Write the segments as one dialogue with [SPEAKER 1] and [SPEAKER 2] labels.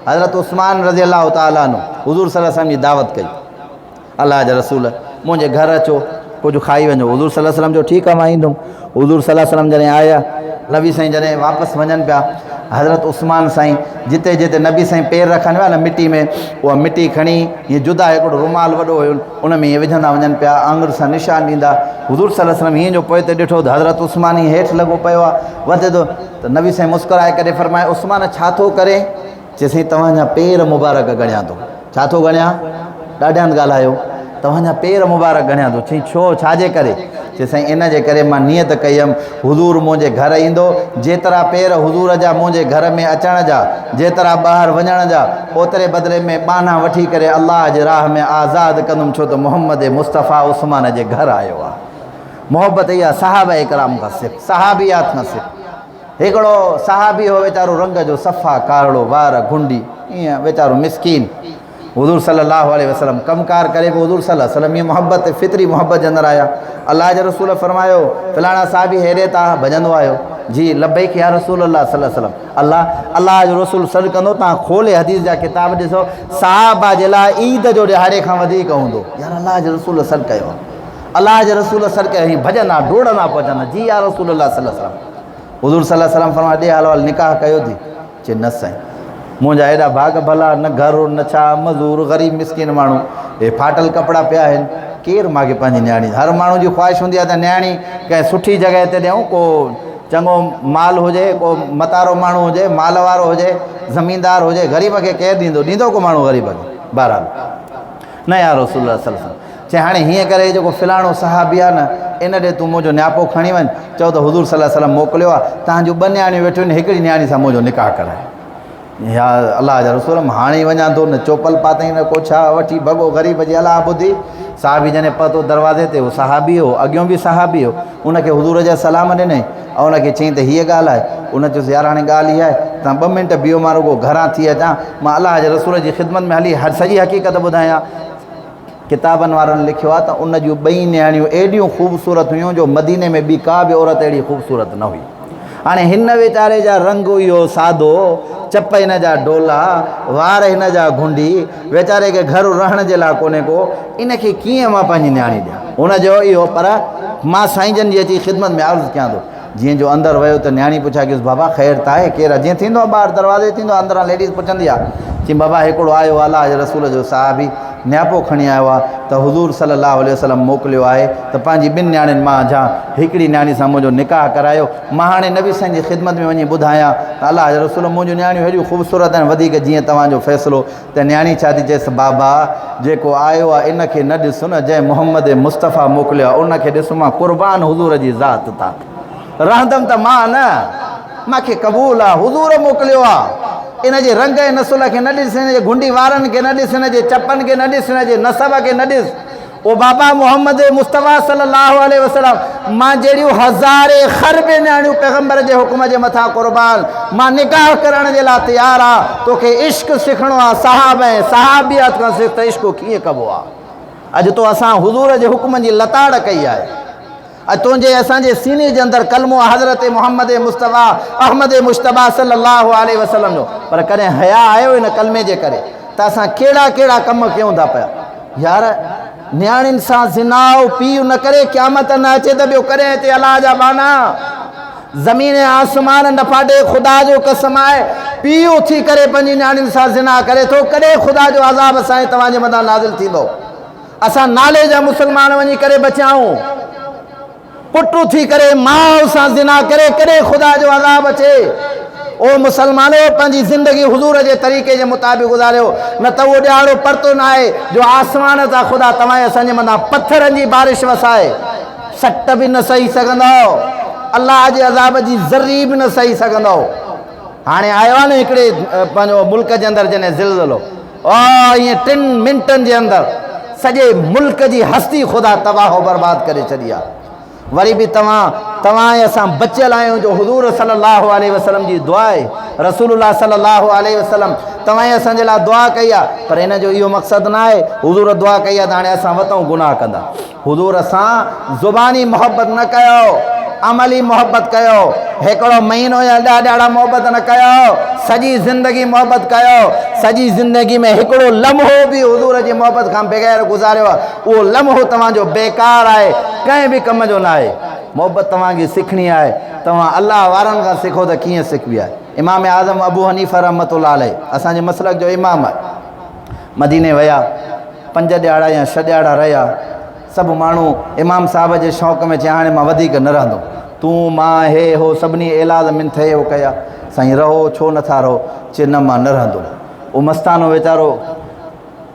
[SPEAKER 1] حضرت عثمان رضي الله تعالٰي عنه حضور صلي الله عليه وسلم جي دعوت ڪئي. الله جا رسول منهنجي گهر اچو ڪجهه کائي وڃو. حضور صلي الله عليه وسلم چيو ٺيڪ آهي مان ايندم. حضور صلي الله عليه وسلم جڏهن آيا نبي سائين جڏهن واپس وڃن پيا حضرت عثمان سائين جتي جتي نبي سائين پير رکن پيا نه مٽي ۾ اها مٽي کڻي هيئن جدا هڪڙو رومال وڏو هيو ان ۾ هيئن وجهندا وڃن پيا آڱر سان نشان ڏيندا. حضور صلي الله عليه وسلم هيئن جو پوئتي ڏٺو ته حضرت عثمان هيئن هيٺ لڳو پيو آهي وڌي ٿو ته نبي سائين مسڪرائي ڪري فرمايو عثمان ڇا ٿو ڪرين؟ چي سائين توهان جا پير مبارڪ ڳڻيان ٿو. ڇا ٿو ڳڻيان؟ ڏاڍيان ڳالهايو. توهان جا پير مبارڪ ڳڻيان ٿو. چي ڇو؟ ڇا جي ڪري؟ چي سائين ان جي ڪري مان نيت ڪئي هيم حضور منهنجي گهر ايندو، جيترا پير حضور جا منهنجي گهر ۾ اچڻ جا، جيترا ٻاهر وڃڻ جا، اوتري بدلي ۾ ٻانها وٺي ڪري الله جي راهه ۾ آزاد ڪندم ڇو ته محمد مصطفيٰ عثمان جي گهر آيو آهي. محبت اها صحابه ڪرام کان سک، صحابيات کان سک. هڪڙو صحابي هو ويچارو رنگ جو صفا ڪارڙو وار گهنڊي ائين ويچارو مسڪين حضور صلي الله عليه وسلم ڪم ڪار ڪري پيو حضور صلي الله عليه وسلم ائين محبت فطري محبت جي اندر آيا الله جي رسول فرمايو فلاڻا صحابي هيڏي تا ڀڄندو آيو جي لبيڪ يا رسول الله صلي الله عليه وسلم الله الله جو رسول سڏ ڪندو تان کولي حديث جا ڪتاب ڏسو صحابه جي لاء عيد جو ڏهاڙي کان وڌيڪ هوندو يار الله جي رسول سڏ ڪيو الله جي رسول سڏ ڪيو هي ڀڄندا ڊوڙندا پهچندا جي يا رسول الله صلي الله عليه وسلم حضور صلي الله عليه وسلم فرمايو ڏي حال احوال نڪاح ڪيو ٿي چي نه سائين منهنجا ايڏا ڀاڳ ڀلا نه گهر نه ڇا مزور غريب مسڪين ماڻهو هي ڦاٽل ڪپڙا پيا آهن ڪير مان کي پنهنجي نياڻي هر ماڻهو جي خواهش هوندي آهي ته نياڻي ڪنهن سٺي جڳهه تي ڏيون ڪو چڱو مال هجي ڪو متارو ماڻهو هجي مال وارو هجي زميندار هجي غريب کي ڪير ڏيندو ڏيندو ڪو ماڻهو غريب کي بهرحال نه يا رسول الله صلي الله عليه وسلم چي هاڻي هيئن ڪري جيڪو فلاڻو صحابي آهي نه ان ڏي تون منهنجو نياپو کڻي وڃ چئو ته حضور صلي الله عليه وسلم موڪليو آهي تهان جون ٻه نياڻيون ويٺيون آهن هڪڙي نياڻي سان منهنجو نڪاح ڪرائي يا الله جا رسول مان هاڻي ئي وڃان ٿو نه چوپل پاتائين نه ڪو ڇا وٺي ڀڳو غريب جي الله ٻڌي صحابي جڏهن پهتو دروازي تي هو صحابي هو اڳيون به صحابي هو ان کي حضور جا سلام ڏنائين ۽ ان کي چيائين ته هيء ڳالهه آهي. ان چيس يار هاڻي ڳالهه اها آهي ته توهان ٻه منٽ بيهو مان رڳو گهران ٿي اچان، مان الله جي رسول جي خدمت ۾ هلي سڄي حقيقت ٻڌايان. ڪتابن وارن لکيو آهي ته ان جون ٻئي نياڻيون ايڏيون خوبصورت هيون جو مديني ۾ ٻي ڪا به عورت اهڙي خوبصورت نه هئي. هاڻي هن ويچاري جا رنگ اهو سادو، چپ هن جا ڊولا، وار هن جا گهنڊي، ويچاري کي گهر رهڻ جي لاء ڪونهي ڪو، ان کي ڪيئن مان پنهنجي نياڻي ڏيان؟ هن چيو اهو پر مان سائين جن جي اچي خدمت ۾ عرض ڪيان ٿو. جيئن جو اندر ويو ته نياڻي پڇا ڪيس بابا خير ته آهي ڪير آهي؟ جيئن ٿيندو آهي ٻاهر دروازي تي ٿيندو آهي اندران ليڊيز پڇندي آهي. چيم بابا هڪڙو آيو آهي الله جي رسول جو صحابي نياپو کڻي آيو آهي ته حضور صلي الله عليه وسلم موڪليو آهي ته پنهنجي ٻن نياڻين مان منجهان هڪڙي نياڻي سان منهنجو نڪاح ڪرايو. مان هاڻي نبي سائين جي خدمت ۾ وڃي ٻڌايان ته الله جي رسول منهنجون نياڻيون هيڏيون خوبصورت آهن وڌيڪ جيئن توهان جو فيصلو ته نياڻي ڇا ٿي چيس، بابا! جيڪو آيو آ ان کي نه ڏس نه، جنهن محمد مصطفيٰ موڪليو آ ان کي ڏس، مان قربان حضور جي ذات تان رهندم ته مان نه، مان کي قبول آ، حضور موڪليو آ، ان جي رنگ ۽ نسل کي نه ڏس، ان جي گهنڊي وارن کي نه ڏس، ان جي چپن کي نه ڏس، ان جي نسب کي نه ڏس، او بابا محمد مصطفيٰ صلي الله عليه وسلم مان جهڙيون هزارين خربين نياڻيون پيغمبر جي حڪم جي مٿان قربان مان نڪاح ڪرڻ جي لاء تيار آ توکي عشق سکڻو آ صحابه ۽ صحابيات کان سک ته عشق ڪيئن ڪبو آ اڄ تو اسان حضور جي حڪمن جي لتاڙ ڪئي آهي اڄ تنهنجي ۽ اسان جي سيني جي اندر ڪلمو آ حضرت محمد مصطفيٰ احمد مجتبيٰ صلي الله عليه وسلم جو پر ڪڏهن حياء آيو ان ڪلمي جي ڪري ته اسان ڪهڙا ڪهڙا ڪم ڪيون ٿا پيا يار نياڻين سان زنا پيء نه ڪري قيامت نه اچي ته ٻيو ڪڏهن اچي الله جا ٻانها زمين ۽ آسمان نه ڦاٽي خدا جو قسم آهي پيء اٿي ڪري پنهنجي نياڻين سان زنا ڪري ٿو ڪڏهن خدا جو عذاب اسان توهان جي مٿان نازل ٿيندو اسان نالي جا مسلمان وڃي ڪري بچيا آهيون. پٽ اٿي ڪري ماء سان زنا ڪري ڪڏهن خدا جو عذاب اچي. او مسلمانو! پنهنجي زندگي حضور جي طريقي جي مطابق گذاريو نه ته اهو ڏهاڙو پرتو ناهي جو آسمان تان خدا توهان ۽ اسان جي مٿان پٿرن جي بارش وسائي. سٽ به نه سهي سگهندؤ. الله جي عذاب جي ذري به نه سهي سگهندؤ. هاڻي آيو آهي نه هڪڙي پنهنجو ملڪ جي اندر جنهن زلزلو. ائين ٽن منٽن جي اندر سڄي ملڪ جي هستي خدا تباهه و برباد ڪري ڇڏي آهي. وري به توهان توهان ۽ اسان بچيل آهيون جو حضور صلي الله عليه وسلم جي دعا آهي. رسول الله صلي الله عليه وسلم توهان ۽ اسان جي لاء دعا ڪئي آهي پر ان جو اهو مقصد نه آهي حضور دعا ڪئي آهي ته هاڻي اسان وتئون گناهه ڪندا. حضور سان زباني محبت نه ڪيو. عملي محبت ڪيو. هڪڙو مهينو يا ڏهه ڏهاڙا محبت نه ڪيو، سڄي زندگي محبت ڪيو. سڄي زندگي ۾ هڪڙو لمحو به حضور جي محبت کان بغير گذاريو، اهو لمحو توهان جو بيڪار آهي، ڪنهن به ڪم جو ناهي. محبت توهان کي سکڻي آهي، توهان الله وارن کان سکو ته ڪيئن سکبي آهي. امام اعظم ابو حنيفه رحمة الله عليه اسان جي مسلڪ جو امام آهي. مديني ويا، پنج ڏهاڙا يا ڇهه ڏهاڙا رهيا. سڀ ماڻهو امام صاحب جي شوق ۾ چيا هاڻي مان وڌيڪ نه رهندم. تون، مان، هي، هو سڀني ايلاز منٿ هي هو ڪيا. سائين رهو، ڇو نٿا رهو؟ چي نه مان نه رهندم. اهو مستانو ويچارو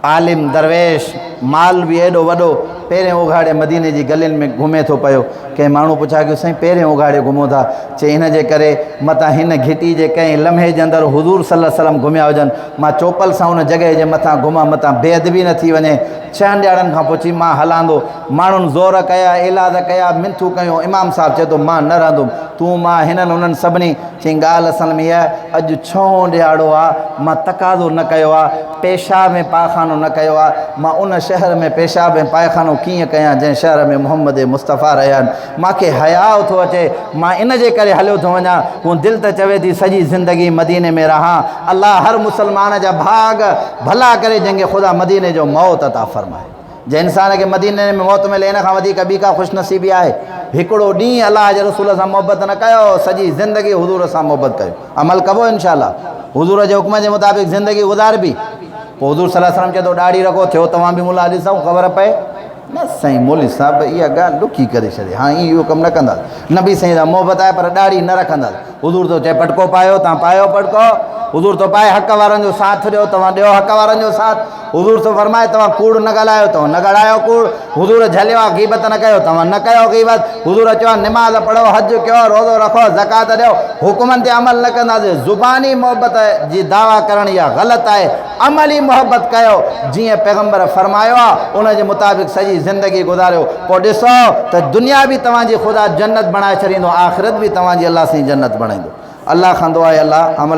[SPEAKER 1] عالم، درويش، مال به ايڏو وڏو، پيرين اگهاڙي مديني جي گلين ۾ گهمي ٿو پيو. ڪنهن ماڻهو پڇا ڪيو سائين پيرين اگهاڙي گهمو ٿا؟ چي ان جي ڪري متان هن گهٽي جي ڪنهن لمحي جي اندر حضور صلي الله عليه وسلم گهميا هجن، مان چوپل سان ان جڳهه جي مٿان گهمان متان بي ادبي نه ٿي وڃي. ڇهن ڏهاڙن کان پوء چي مان هلان ٿو. ماڻهن زور ڪيا، ايلاز ڪيا، منٿون ڪيون، امام صاحب چئي ٿو مان نه رهندم. تون، مان، هنن، انهن سڀني چيائين ڳالهه اصل ۾ اها آهي، اڄ ڇهون ڏهاڙو آ، مان تقاضو نه ڪيو آ، پيشاب ۽ پائخانو نه ڪيو آ، مان ان شهر ۾ پيشاب ۽ پائخانو ڪيئن ڪيان جنهن شهر ۾ محمد مصطفيٰ رهيا آهن. مان کي حياء ٿو اچي، مان ان جي ڪري هليو ٿو وڃان. هونء دل ته چوي ٿي سڄي زندگي مديني ۾ رهان. الله هر مسلمان جا ڀاڳ ڀلا ڪري جنهن کي خدا مديني جو موت عطا فرمائي. جنهن انسان کي مديني ۾ موت ملي ان کان وڌيڪ ٻي ڪا خوش نصيبي آهي؟ هڪڙو ڏينهن الله جي رسول سان محبت نه ڪيو، سڄي زندگي حضور سان محبت ڪيو. عمل ڪبو انشاء الله. حضور جي حڪم جي مطابق زندگي گذاربي. پوء حضور صلي الله عليه وسلم چئي ٿو ڏاڙهي رکو، ٿيو توهان به مون لاء ڏسون خبر پئي. نه سائين مولوي صاحب اها ڳالهه ڏکي ڪري ڇڏي، هاڻي اهو ڪم نه ڪنداسين. نبي سائين سان محبت آهي پر ڏاڙهي نه رکنداسين. حضور ٿو چئي پٽڪو پايو، توهان پايو پٽڪو. حضور ٿو پائي حق وارن جو ساٿ ڏيو، توهان ڏيو حق وارن جو ساٿ. حضور ٿو فرمائي توهان ڪوڙ نه ڳالهايو، توهان نه ڳالهايو ڪوڙ. حضور جهليو آهي غيبت نه ڪيو، توهان نه ڪيو غيبت. حضور چيو آهي نماز پڙهو، حج ڪيو، روزو رکو، زڪوات ڏيو. حڪمن تي عمل نه ڪنداسين. زباني محبت جي دعويٰ ڪرڻ اها غلط آهي. عملي محبت ڪيو، جيئن پيغمبر فرمايو آ، ان جي مطابق سڄي زندگي گذاريو، پوء ڏسو ته دنيا به توهان جي خدا جنت بڻائي ڇڏيندو، آخرت به توهان جي الله سائين جنت بڻائيندو. الله کان دعا آهي الله عمل.